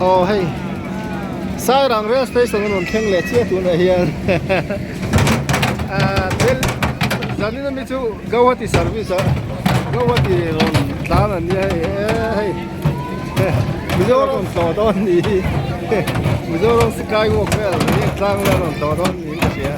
Aw hei Sairang rail station a rawn thleng leh chiah tunah hian ah thil zanin ami chu Guwahati service ah Guwahati rawn tlan an nia hei eh hei Mizoram tawh dawn ni hi Mizoram sky walk vel tlang vel rawn tawh dawn niin ka hria.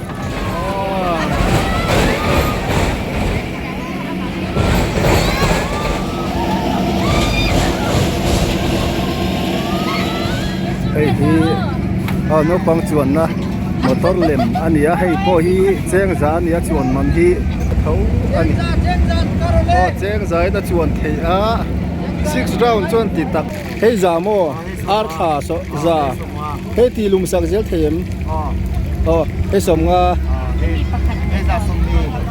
Hei hi aw naupang chuanna motor lem a ni a hei pawh hi chengza a ni a chuan man hi tho a ni aw chengza in a chuan theih a six round chuan ti tak hei za maw ar thla saw za. Hei tih lum sak zel thei em? Aw hei sawmnga.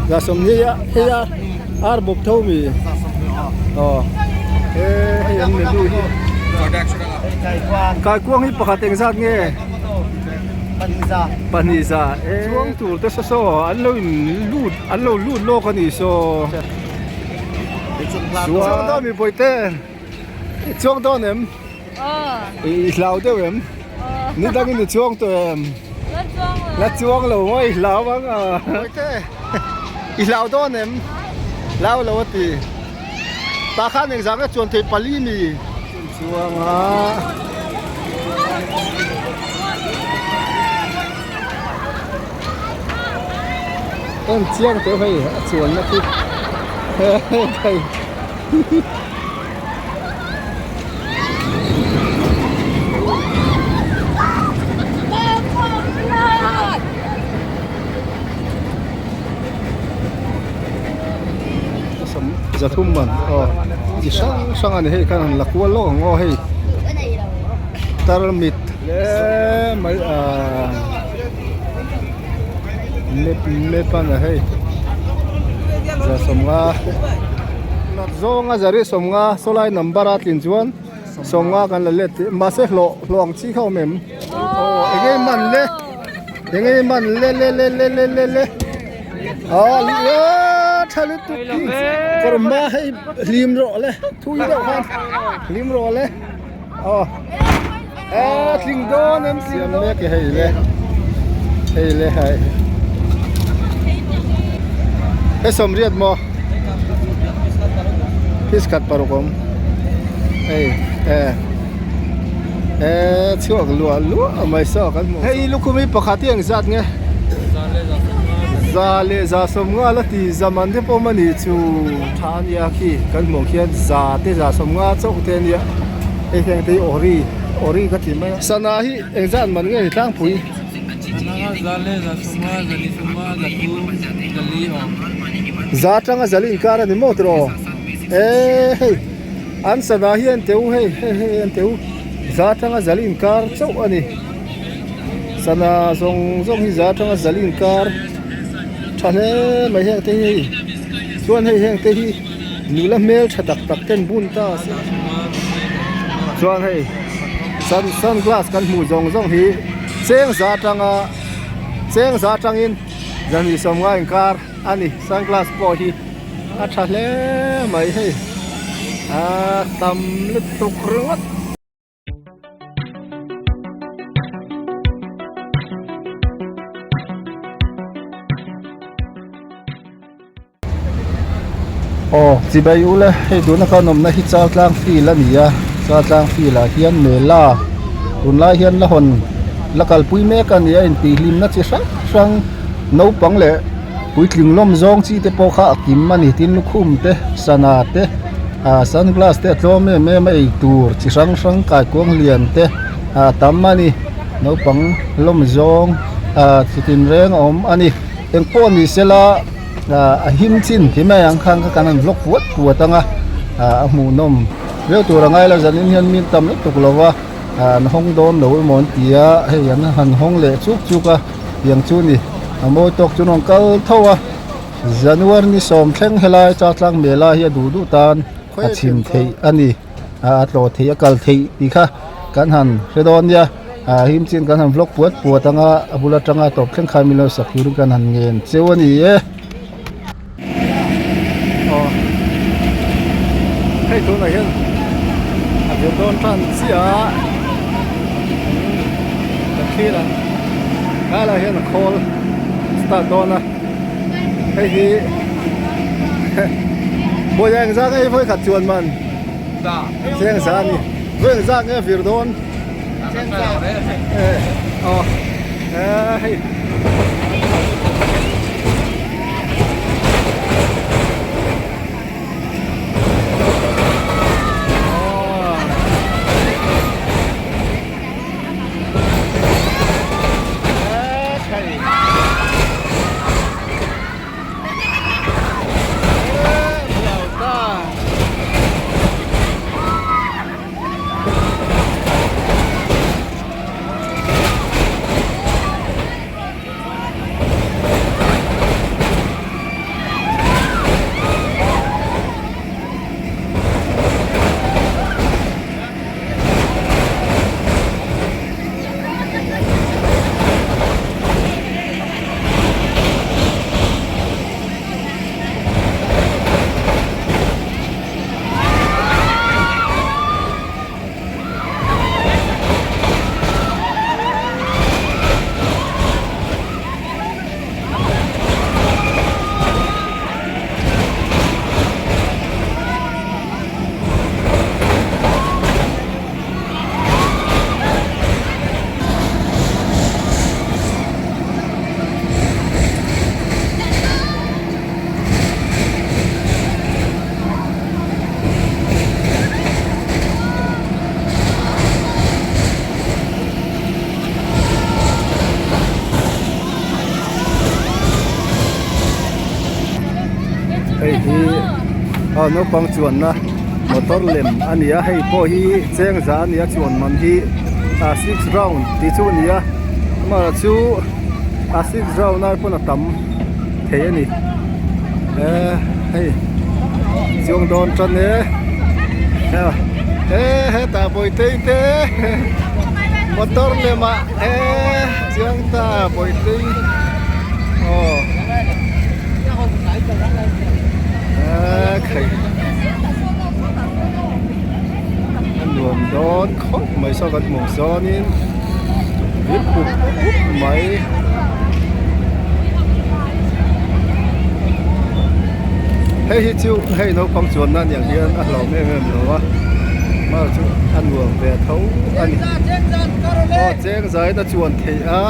Za sawmhnih a hei a ar bawp tho mi. Aw he hei an menu hi. Kaikuang hi pakhat engzat nge? Pahnih za. Chuang tur te saw saw an lo in lut an lo lut lawk a ni saw. Chuang dawn mi bawihte chuang dawn em? I hlau deuh em? Ni dangin i chuang tawh em? La chuang lo maw i hlau ang a. I hlau dawn em? Hlau lo a ti. Tah khan engzah nge chuan thei pali ni? Chuang a. En chiang teuh hei a chuanna khi. Hei. Zathum man aw chi hrang hrang a ni hei khan han la kual lawk ang aw hei tarmit hle mai ah map map a ni hei zasawmnga. Nat zawnga zari sawmnga sawlai number a tlin chuan sawmnga kan la let tih mahse hlawh hlawh ang chi kha awm em aw eng nge man le eng nge man le le le le le le le aw tha lutuk hi kawr hma hei hlim rawh le thui deuh khan hlim rawh le aw e tling dawn em siam mek e hei le hei le hei he sawmriat maw fish khat paruk awm hei e e chhuak luah luah mai saw kan hmu hei lukhum hi pakhat hi engzat nge za leh za sawmnga la ti zaman te pawh mani chu tha ania khi kan hmuh khian za te za sawmnga chauh te ania hei hian te hi ori ori ka ti mai a sana hi engzat man nge ni tlangpui za atanga zali inkar a ni maw tiraw eee hei an sana hi an teu hei hei hei an teu za atanga zali inkar chauh a ni sana zawng zawng hi za atanga zali inkar tha hle mai heng te hi hei chuan hei heng te hi nula hmel tha tak tak ten bun ta se chuan hei sun sunglass kan hmuh zawng zawng hi cheng za atanga cheng za atangin zahnih sawmnga inkar a ni sunglass pawh hi a tha hle mai hei a tam lutuk ringawt. Aw chibai u le hei tuna khan awmna hi Chaltlang field a ni a Chaltlang field ah hian mela tunlai hian la hawn la kalpui mek a ni a intihhlimna chi hrang hrang naupang leh puitling lawm zawng chi te pawh kha a kim a ni tin lukhum te sana te ah sunglass te a tlawm em em a eitur chi hrang hrang kaikuang lian te a tam a ni naupang lawm zawng ah chi tinreng a awm a ni engpawh ni sela ah a him chin ti mai ang khan kha kan han vlog puat puat ang a ah a hmuhnawm viau tur a ngai lo zanin hian min tam lutuk lo va ah an hawng dawn lo emaw an ti a hei an han hawng leh chuk chuk a tiang chu ni a mawi tawk chu an rawn kal tho a January ni sawm thleng helai Chaltlang Mela hi a duh duh tan a chhim theih a ni a tlawh theih a kal theih tih kha kan han hre dawn nia ah him chin kan han vlog puat puat anga a bul atanga tawp thleng khan min lo sak turin kan han ngen cheu a ni e. Aw hei tunah hian a vir dawn tan chiah a. thlir ang helaiah hian a khawl start dawn a hei hi vawi eng zat nge vawi khat chuan man cheng za a ni vawi eng zat nge a vir dawn aw hei. Hei hi aw naupang chuanna motor lem a ni a hei pawh hi cheng za a ni a chuan man hi ah six round tih chu a ni a amaherawhchu a six round ai pawn a tam thei a ni eh hei chuang dawn tan e eh hetah bawihte te motor lem ah eh chiang ta bawihte aw eh khai a nuam dawn khawp mai saw kan hmuh zawnin vip pup pup mai. Hei hi chu hei naupang chuanna aniang hian a hlauhawm em em lo a mar chu a nuam ve tho a ni aw cheng zaiin a chuan theih a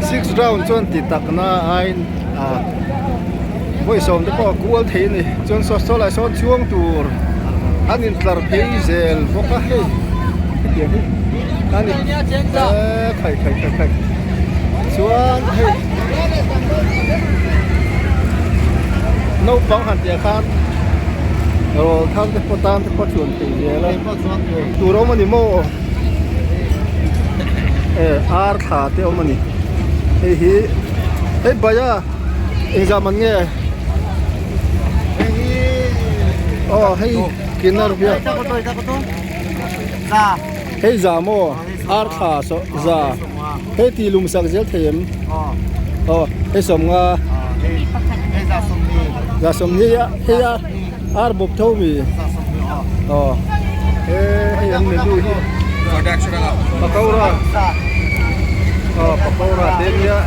six round chuan ti takna aiin ah vawi sawm te pawh a kual thei a ni chuan saw saw lai sawn chhuang tur an intlar phei zel bawk a hei hetiang hi a ni eee khai khai khai khai chuan hei naupang han tih ah khan rawl thar te pawh tan te pawh chuan thei zel a tur a awm a ni maw eh ar thla te a awm a ni hei hi hei baia engzah man nge aw hei kinar biak hei za maw ar thla saw za hei tih lum sak zel thei em aw hei sawmnga za sawmhnih a hei a ar bawp tho mi aw he hei an menu hi pakora aw pakora te nia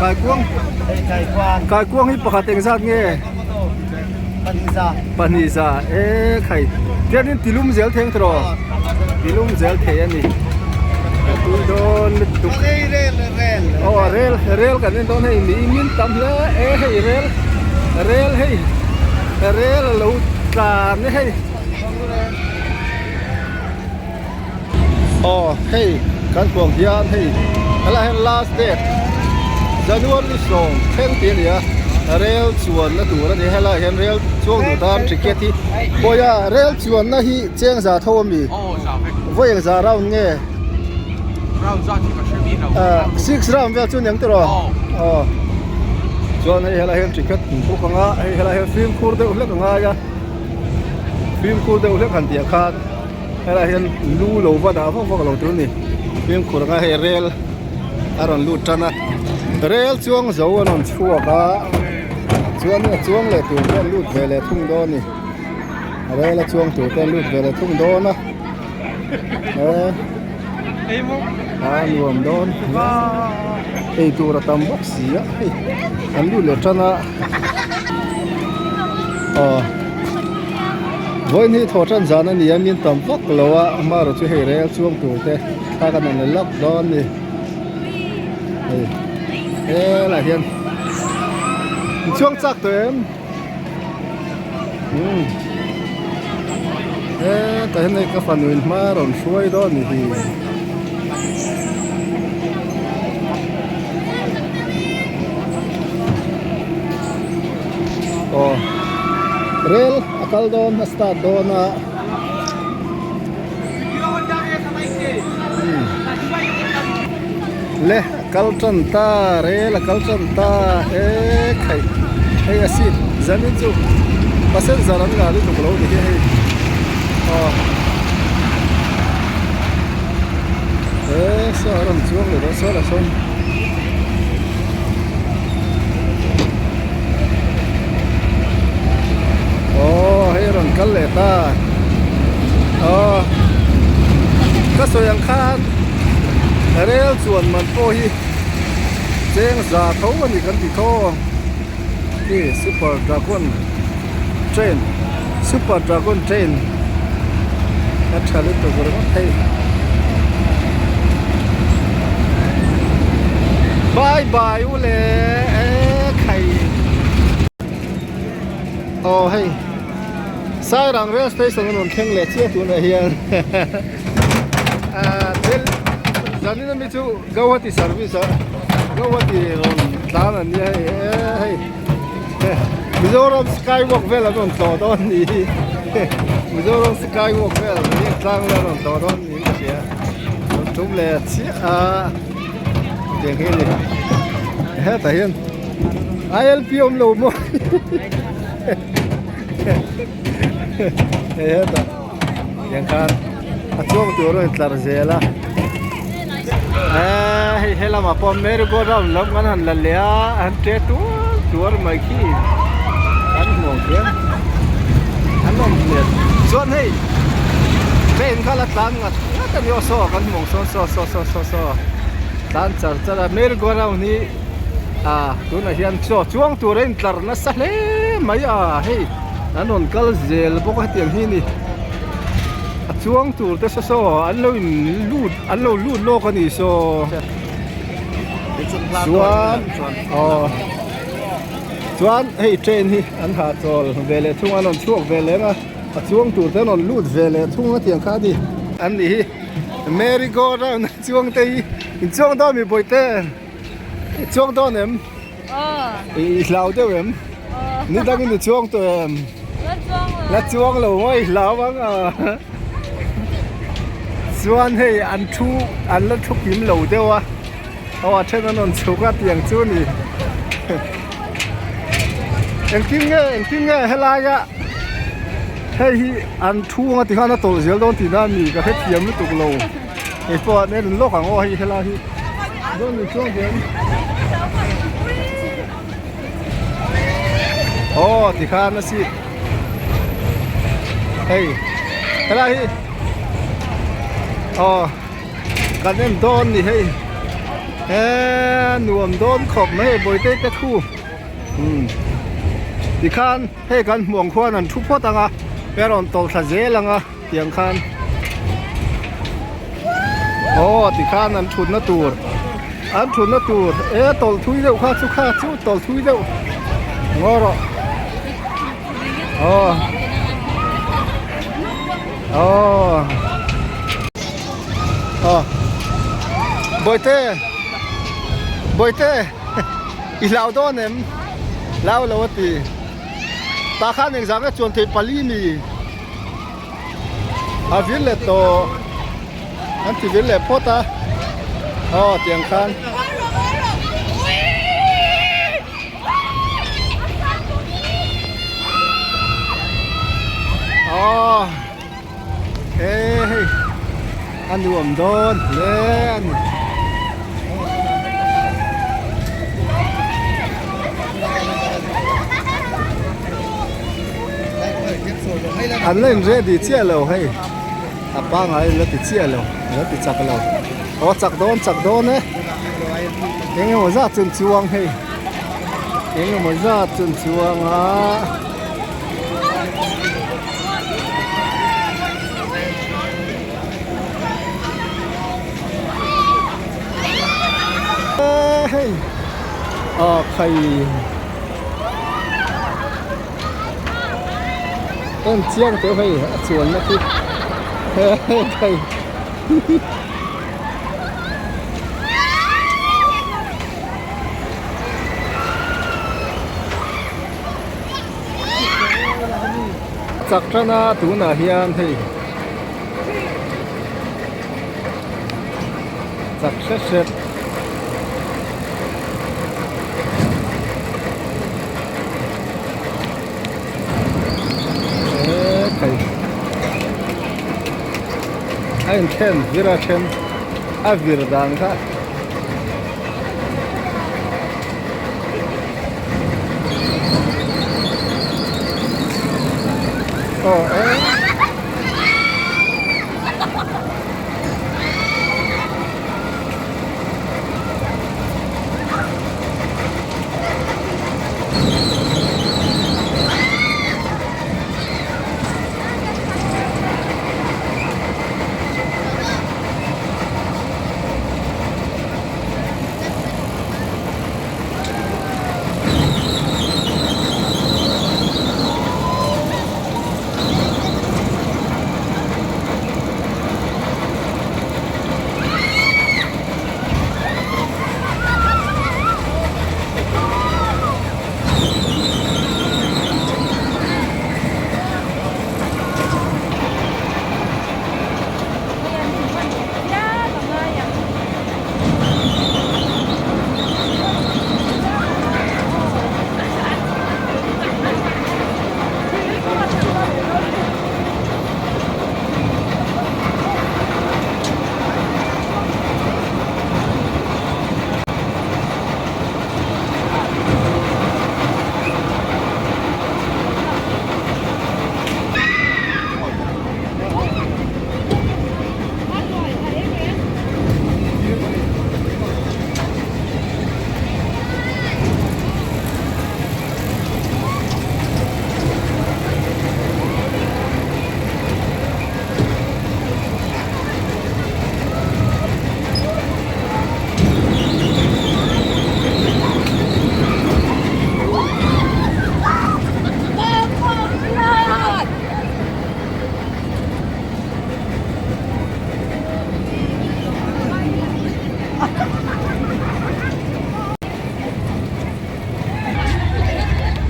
kaikuang kaikuang hi pakhat engzat nge pahnih za e khai tianin tilum zel theng tawh tilum zel thei a ni a tui dawn lutuk aw rel rel kan en dawn hei mi min tam hle e hei rel rel hei rel a lo tlan e hei aw hei kan huang hian hei helaiah hian last date January 10 tih a ni a rel chuanna tur a ni helaiah hian rel chuang duh tan ticket hi bawiha rel chuanna hi cheng za tho a mi vawi eng za round nge six round vel chu aniang tiraw aw chuan hei helaiah hian ticket an book ang a hei helaiah hian fimkhur deuh hlek a ngai a fimkhur deuh hlek han tih ah khan. Helaiah hian lu lo va dah vak vak lo tur a ni fimkhur anga hei rel a rawn lut tan a rel chuang zo an rawn chhuak a chuan a chuang leh tur te an lut ve leh thung dawn a ni rel a chuang tur te an lut ve leh thung dawn a. A nuam dawn hle ei tur a tam bawk si a hei an lut leh tan a aw vawiin hi thaw tan zan a ni a min tam vak lo a amaherawh chu hei rel chuang tur te thla kan han la lak dawn a ni hei helaiah hian in chuang chak tawh em. Umm hetah hian hei ka fanu in hma a rawn hruai dawn a ni hi. Aw rel a kal dawn a start dawn a. Le a kal tan ta rel a kal tan ta e khai hei a seat zanin chu passenger an ngah lutuk lo ni hi hei aw e saw a rawn chuang leh dawn saw lah sawn. Aw hei a rawn kal leh ta aw ka sawi ang khan rel chuan man pawh hi cheng za tho a ni kan ti tho khi super dragon train super dragon train a tha lutuk ringawt hei bye bye u le e khai aw hei Sairang rail station a rawn thleng leh chiah tunah hian ah thil zanin ami chu Guwahati service ah Guwahati rawn tlan an nia hei e hei Mizoram skywalk vel an rawn tlawh dawn ni hi Mizoram skywalk vel riak tlang vel an rawn tlawh dawn niin ka hria rawn tum leh chiah a tiang hi a ni hetah hian ILP awm lo maw hei hetah tiang khan a chuang tur a rawn tlar zel a eee hei helamah pawh merry go round lam kan han la leh a an ṭe tuar tuar mai khi kan hmu ang khian an awm hmel chuan hei train kha la tlan ngat ngat a ni aw saw kan hmu ang sawn saw saw saw saw saw tlan char char a merry go round hi ah tunah hian chaw chuang tur a intlar nasa hle mai a hei an rawn kal zel bawk a hetiang hi a ni a chuang tur te saw saw an lo in lut an lo lut lawk a ni saw chuan aw chuan hei train hi an hahchawl ve leh thung a an rawn chhuak ve leh ang a a chuang tur te an rawn lut ve leh thung a tiang kha a ni an nih hi merry go round a chuang te hi inchuang dawn mi bawihte i chuang dawn em i hlau deuh em ni dangin i chuang tawh em la chuang lo maw i hlau ang a chuan hei an thu an la thu kim lo deuh a aw a then an rawn chhuk a tiang chu a ni engtin nge engtin nge helaia hei hi an thu anga tikhan a tawlh zel dawn tihna a ni ka hrethiam lutuk lo. Hei pawh an en lawk ang aw hei helai hi dawn ni chuang hian aw tikhan a seat hei helai hi aw kan en dawn ni hei he nuam dawn khawp mai hei bawihte te khu umm tikhan hei kan hmuh ang khuan an thu phawt ang a a rawn tawlh thla zel ang a. Tiang khan aw tikhan an thutna tur an thutna tur e tawlh thui deuh kha chu kha chu tawlh thui deuh ngaw rawh aw aw aw bawihte bawihte i hlau dawn em hlau lo a ti tah khan engzah nge chuan thei pali ni. A vir leh tawh an ti vir leh phawt a aw tiang khan aw he hei a nuam dawn hle a ni. An la in ready chiah lo hei. A pangai la ti chiah lo la ti chak lo aw chak dawn chak dawn e eng emaw zat chu an chuang hei eng emaw zat chu an chuang a. Hei aw khai en chiang teuh hei a chuan na khi hei chak tan a tunah hian hei chak hret hret. Ekhai a inthen vir a then a vir dan kha. Aw e.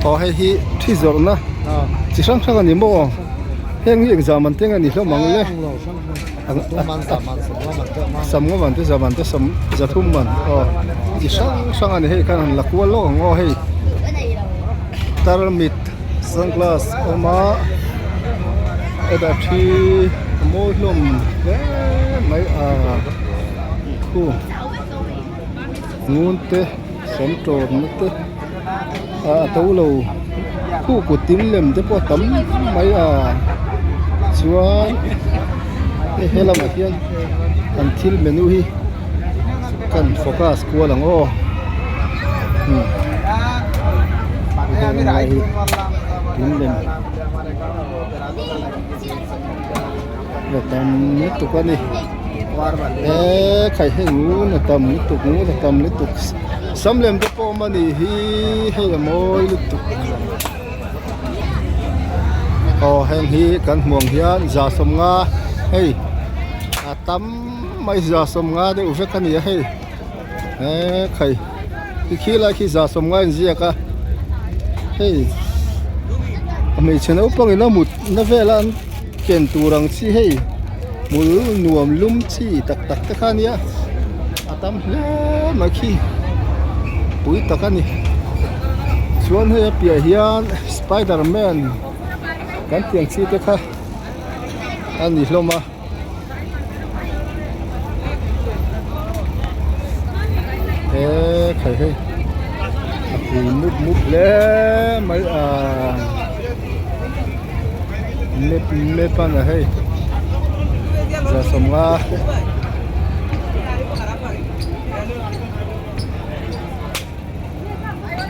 Aw hei hi thi zawrhna chi hrang hrang a ni maw heng hi engzah man te nge ni hlawm ang le samnga man te za man te sam zathum man aw chi hrang hrang a ni hei khan han la kual lawk ang aw hei tarmit sunglass a awm a hetah thi a mawi hlawm hle mai a khu. Ngun te sam tawmna te ah a to lo khu kut tin lem te pawh a tam mai a chuan hei he lamah hian an thil menu hi kan focus kual ang aw umm heng lai hi tin lem a tam lutuk a ni eee khai hei ngun a tam lutuk ngun a tam lutuk sam lem te pawh awm a nih hi hei a mawi lutuk aw heng hi kan hmuh ang hian za sawmnga hei a tam mai za sawmnga deuh vek a ni a hei eee khai ti khi lai khi za sawmnga a inziak a hei hmeichhe naupang in a mut na vela an ken tur ang chi hei hmul nuam lum chi tak tak te kha ania a tam hle mai khi pui tak a ni chuan hei a piah hian spider man kan tih ang chi te kha a ni hlawm a. Eee khai hei a pui mup mup hle mai a map map a ni hei. 15.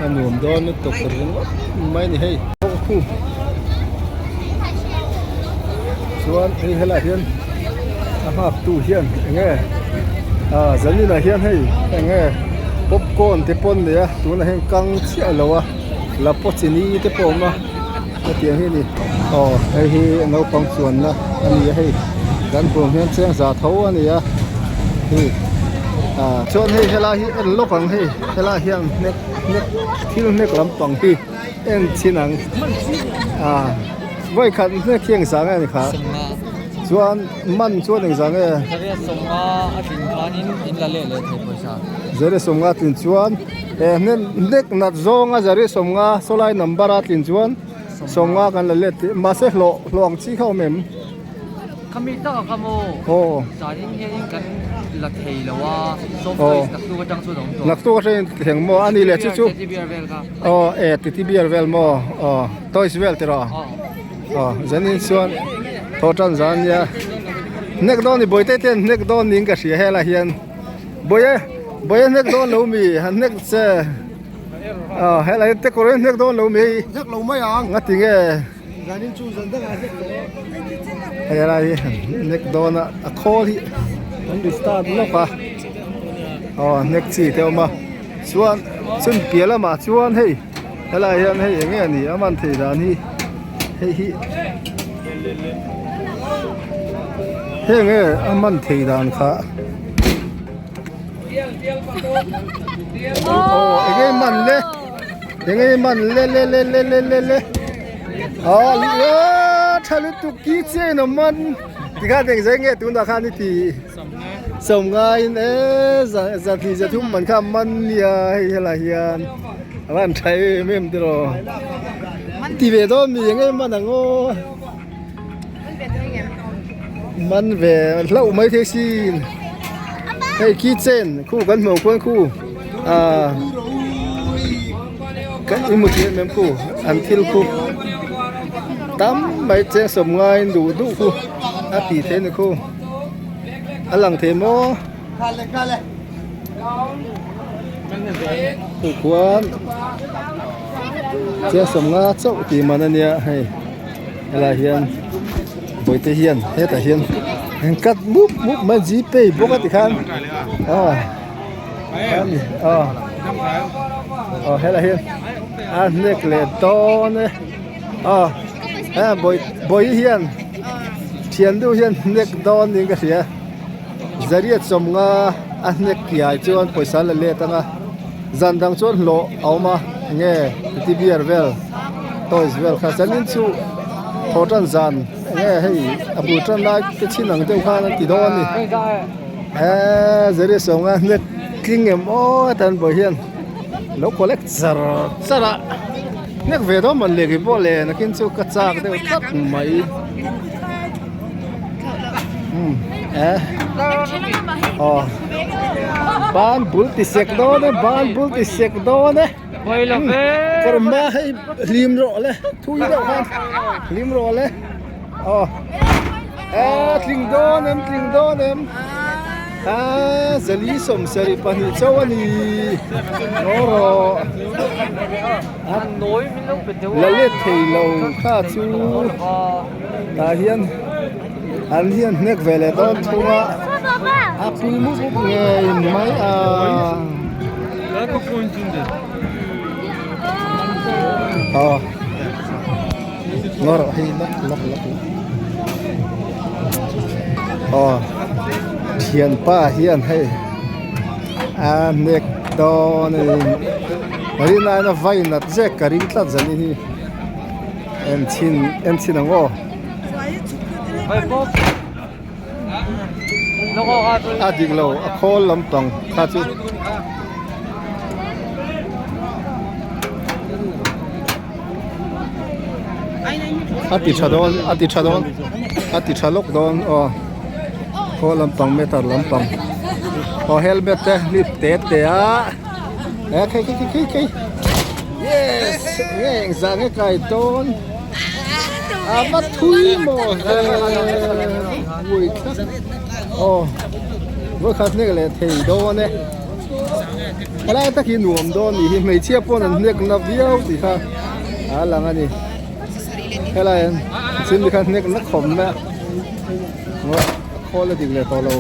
A nuam dawn lutuk ringawt mai a ni hei. Chuan hei helaiah hian a nghak tu hian eng nge ah zaninah hian hei eng nge popcorn te pawh an nei a tunah hian kang chiah lo a la pawh chini te pawh a awm a hetiang hi a ni aw hei hi naupang chuanna a ni a hei kan hmuh ang hian cheng za tho a ni a hei ah chuan hei helai hi en lawk ang hei helaiah hian hnek hnek thil hnek lampang hi. En chin ang ah vawi khat hnek hi engzah nge ni kha chuan man chuan engzah nge Zariat sawmnga a tlin khanin in la leh leh thei pawisa. Zariat sawmnga a tlin chuan he hnek hnek nat zawnga zariat sawmnga sawlai number a tlin chuan sawmnga kan la let tih mahse hlawh hlawh ang chi kha awm em? Khami tak a kha maw? Aw. Zanin hianin kan la thei lo a, soft toys naktuk atang chuan a awm tawh. Naktuk atangin thleng maw? A ni leh chu chu. Teddy bear vel kha. Aw e teddy bear vel maw? Aw toys vel tiraw? Aw zanin chuan thaw tan zan nia. Hnek dawn ni bawihte te hian hnek dawn niin ka hria helaiah hian. Bawih e, bawih e hnek dawn lo mi han hnek che. Aw helaiah hian te kawr hian hnek dawn lo mi. Hnek lo mai ang. Ngati nge? Zanin chu zan dangah hnek tawh a. Hei helai hi hnek dawn a a khawl hi an restart lawk a aw hnek chi te a awm a chuan chumi piah lamah chuan hei helaiah hian hei eng nge a ni a man theih dan hi hei hi heng nge a man theih dan kha aw eng nge man le. Eng nge man le le le le le le le ah tha lutuk ki chen a man tikhan eng zai nge tunah khan i ti sawm ngaiin e zahnih zathum man kha a man nia hei helaiah hian a van tha em em tiraw ti ve dawn mi eng nge man ang aw man ve hlauh mai thei sin hei keychain khu kan hmuh khuan khu ah ka i hmu thei em em khu an thil khu tam mai cheng sawm ngaiin duh duh khu a tih theih a ni khu a lang thei maw khu khuan cheng sawm nga chauh tih man a nia hei. Helaiah hian bawihte hian hetah hian an cut mup mup mai g pay bawk a tikhan aw ani aw aw helaiah hian a hnek leh dawn e aw he bawi bawihi hian thian deuh hian hnek dawn niin ka hria zariat sawmnga a hnek kiai chuan pawisa la let anga zan dang chuan hlawh a awm a enge titi bear vel. Toys vel kha zanin chu thaw tan zan enge hei a bul tan lai te chin ang deuh khan an ti dawn a ni eee zeri sawnga hnek tling em aw tan bawi hian lo collect char char a hnek ve dawn man leh pawh le nakin chu ka chak deuh tlat mai umm eh aw ban bul ti sek dawn e ban bul ti sek dawn e. Kawrhma hei hlim rawh le thui deuh khan hlim rawh le aw eh tling dawn em tling dawn em ah zali sawmsarih pahnih chauh a ni ngaw rawh la let thei lo kha chu tah hian an hian hnek ve leh dawn thung a a pil mup mup ngei mai a. Aw ngaw rawh hei lawk lawk lawk aw thianpa hian hei a hnek dawn a ni rinaiin a vai nat zek ka ring tlat zan hi en chhin en chhin ang aw. A dik lo a khawl lampang kha chu a ti tha dawn a ti tha dawn a ti tha lawk dawn aw khawl lampang meter lampang aw helmet te hlip te te a e khei khei khei khei yes nge engzah nge kai dawn. A va thui maw ui tlat aw vawikhat hnek leh thei dawn e helai tak hi nuam dawn nih hi hmeichhia pawn an hnek na viau tih kha a lang a ni helai an chimni khan hnek na khawp mai a a khawl a dik leh tawh lo.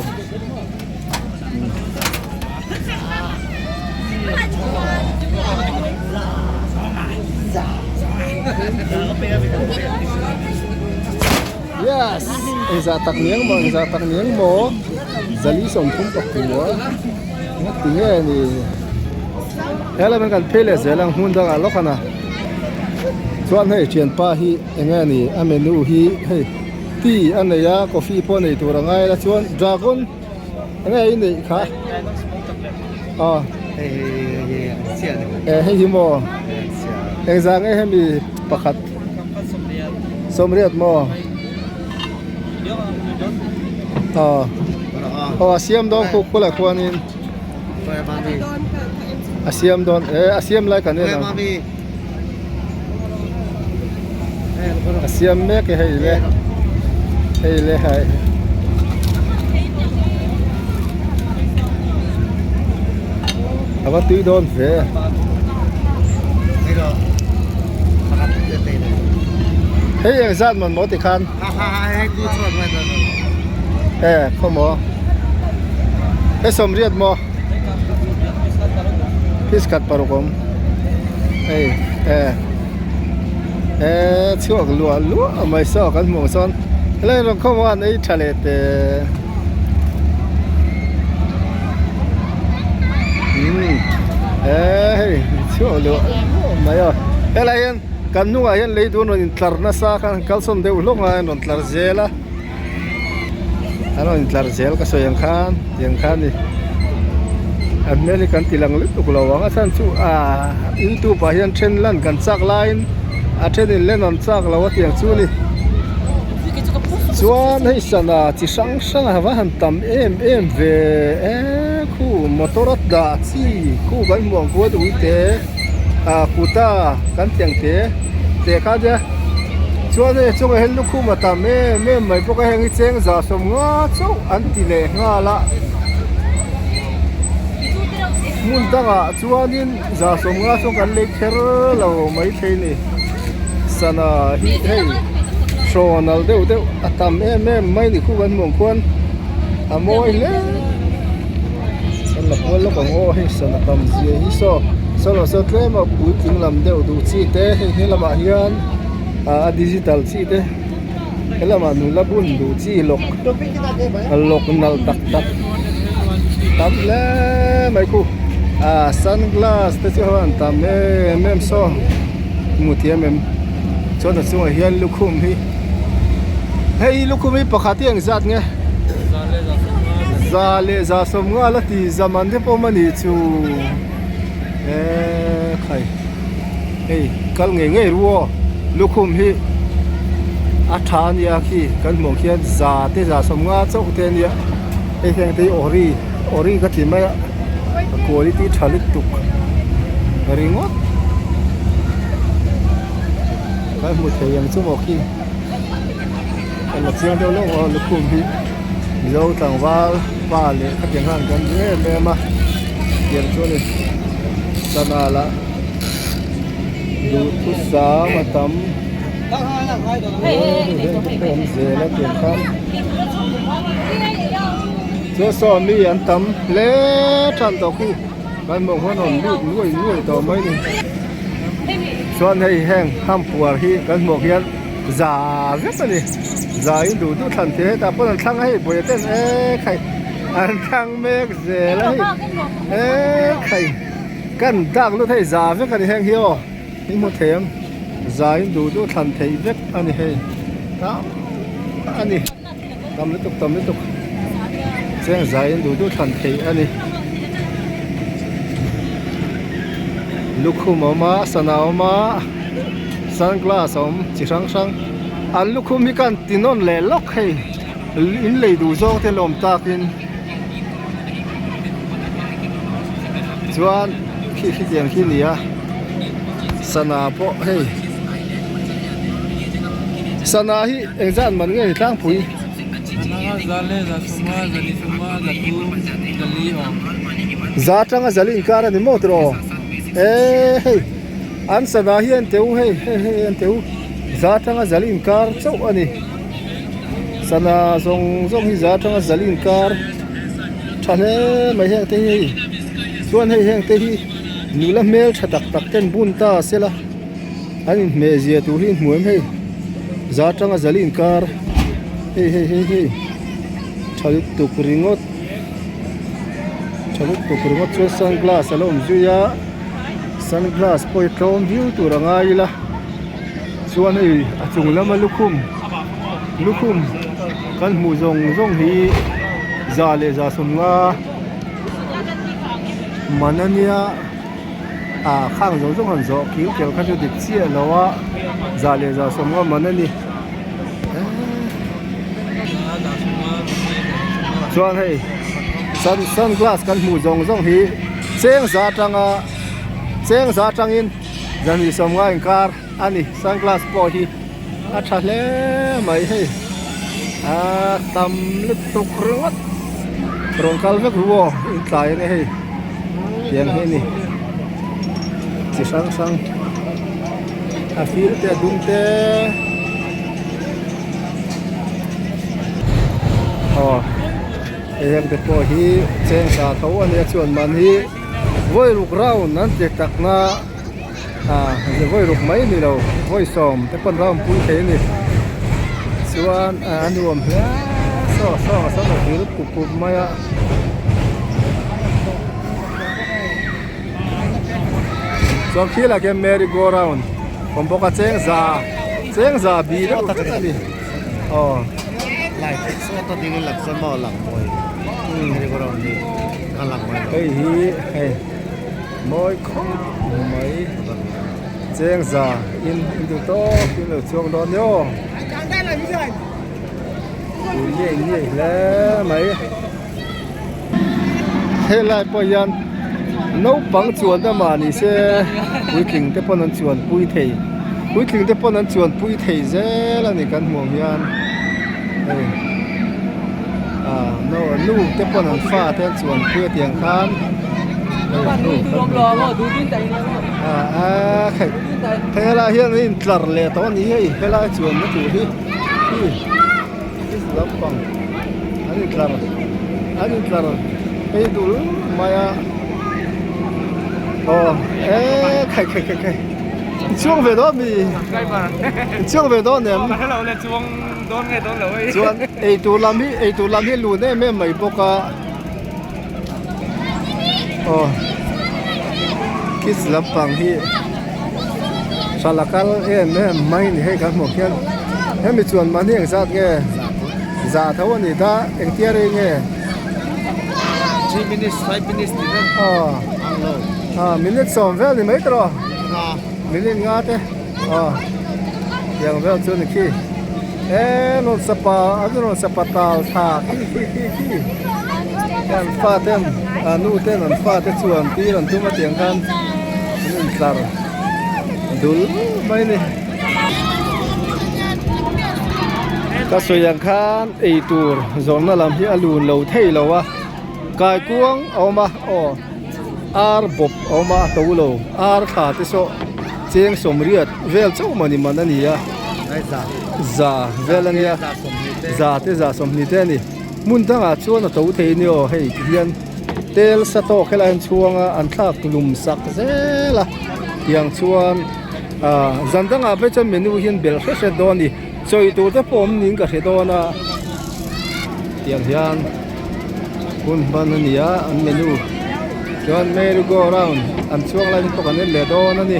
Yes! Engzah tak ni ang maw? Engzah tak ni ang maw? Zali sawmthum pakua nga ti nge ni? He lam hian kan phei leh zel ang hmun dangah lawk a na. Chuan hei thianpa hi eng nge ni a menu hi hei tea a nei a coffee pawh a nei tur a ngai la chuan dragon Enge i neih kha? Aw. Hei hei hei chiah ni. Eh hei hi maw? Engzah nge hemi pakhat? Sawmriat maw? Aw. Aw a siam dawn khu khulai khuanin. A siam dawn eh a siam lai kan en ang. A siam mek e hei le hei le hai a va tui dawn ve hei eng zat man maw tikhan e khaw maw hei sawmriat maw Fish khat paruk awm hei e e chhuak luah luah mai saw kan hmuh ang chuan helai rawng khawm a an ei tha leh teh umm e hei chhuak luah luah mai a helai hian kan hnungah hian lei dun rawn intlar nasa khan kalsawn deuh hlawk a an rawn tlar zel a. An rawn intlar zel ka sawi ang khan tiang khan ni an hmel hi kan ti lang lutuk lo ang a chhan chu ahh youtube ah hian then lan kan chak laiin a then in len an chak lo a tiang chu ni chuan hei sana chi hrang hrang a va han tam em em ve eee khu motor a dah chi khu kan hmuh ang khuan uite ah kuta kan tiang te te kha nia. Chuan hei a chungah hian lukhum a tam em em mai bawk a heng hi cheng zah sawm nga chauh an ti leh nghal a hmun dangah chuanin zah sawm nga chuan kan lei kher lo maithei ni sana hi hei hrawn al deuh deuh a tam em em mai ni khu kan hmuh ang khuan a mawi hle. Kan la kual lawk ang aw hei sana tam zia hi saw saw lo saw tlem a puitling lam deuh duh chi te hei he lamah hian ah a digital chi te he lamah nula bun duh chi lawk lawk nalh tak tak tam hle mai khu ah sunglass te chu an tam em em saw hmu thiam em chuan a chungah hian lukhum hi hei lukhum hi pakhat hi engzat nge. Za leh za sawm nghal a ti zaman te pawh mani chu eee khai hei kal ngei ngei ru aw lukhum hi a tha a nia khi kan hmuh ang khian za te za sawm nga chauh te a nia hei hian te hi ori ori ka ti mai a a quality tha lutuk ringawt kan hmu thei ang chu maw khi. Kan la chiang deuh lawk a lukhum hi Mizo tlangval pa leh khatiang khan kan duh em em a tiang chu a ni sana lah duhthusam a tam heng te pawh awm zel a tiang khan chuan saw mi an tam hle tan tawh khi kan hmuh huan a awm lut nuai nuai tawh mai a ni chuan hei heng hampuar hi kan hmuh hian. Za vek a ni za in duh duh thlan thei hetah pawn an thlang a hei buaia ten e khai an thlang mek zel a hei e khai kan dak lut hei za vek a ni heng hi aw in hmu thei ang za in duh duh thlan thei vek a ni hei tam a ni tam lutuk tam lutuk cheng za in duh duh thlan thei a ni lukhum a awm a sana a awm a. Sunglass a awm chi hrang hrang an lukhum hi ka han ti nawn leh lawk hei in lei duh zawng te an awm takin chuan khi khitiang khi a ni a sana pawh hei. Sana hi engzat man nge ni tlangpui? Za atanga zali inkar a ni maw tiraw? Eee hei an sana hi en teh u hei hei hei en teh u za atanga zali inkar chauh a ni. Sana zawng zawng hi za atanga zali inkar tha hle mai heng te hi hei chuan hei heng te hi nula hmel tha tak tak ten bun ta sela. An inhmeh zia tur hi hmuh em hei za atanga zali inkar hei hei hei hei tha lutuk ringawt tha lutuk ringawt chuan sunglass a lo awm zui a sunglass pawh hi tlawm viau tur a ngai ila chuan hei a chung lama lukhum lukhum kan hmuh zawng zawng hi za leh za sawmnga man a nia. ah khang zawng zawng han zawh kil kel kha chu dik chiah lo a za leh za sawm nga man a ni chuan hei sun sunglass kan hmuh zawng zawng hi cheng za atanga cheng za atangin zahnih sawm nga inkar a ni sunglass pawh hi a tha hle mai hei ah tam lutuk ringawt rawn kal vek ru aw intlai a nia hei tiang hi a ni chi hrang hrang a fir te a dum te aw hei heng te pawh hi cheng sa tho a nia chuan mahni vawi ruk round an ti takna. Ah vawi ruk mai ni lo vawi sawm te pawn round pui thei a ni chuan a nuam hle saw saw a sawn a vil pup pup mai a chuan khi lah khian merry go round awm bawk a cheng za cheng za bi deuh vek a ni aw hei hi hei. Mawi khawp mai cheng za in in duh tawk in lo chuang dawn ni aw ui ngei ngei hle mai helai pawh hian naupang chuan amah ni se puitling te pawn an chuan pui thei puitling te pawn an chuan pui thei zel a ni kan hmuh ang hian hei ah nu te pawn an fa te an chuan pui a tiang khan. Helai hian an intlar leh tawh a ni hei helai chuanna tur hi hi lampang an intlar an intlar phei dul mai a aw e khai khai khai khai i chuang ve dawn mi i chuang ve dawn em chuan eitur lam hi eitur lam hi lun em em mai bawk a. Aw kids lampang hi hralh a kal em em mai ni hei kan hmuh khian hemi chuan mahni engzat nge zah tho a ni ta engtia rei nge 3 minutes 5 minutes tih vel aw ah minute sawm vel ni mai tawh minute nga te aw tiang vel chu ni khi e rawn sapa an rawn sapa tal thla khi khi khi khi an fa ten a nu ten an fa te chuan tir an tum a tiang khan an intlar dul mai a ni ka sawi ang khan eitur zawrhna lam hi a lun lo thei lo a kaikuang a awm a aw ar bawp a awm a a to lo ar thla te saw cheng sawmriat vel chauh mawni man a ni a za vel a nia za te za sawmhnih te a ni hmun dangah chuan a to thei a ni aw hei ti hian tel sa tawk helai an chhuang a an thlak lum sak zel a tiang chuan ah zan dangah phei chuan menu hian bel hret hret dawn a ni chawi tur te pawh awm niin ka hre dawn a tiang hian hun hman a ni a an menu chuan merry go round an chhuang lai te pawh kan en leh dawn a ni.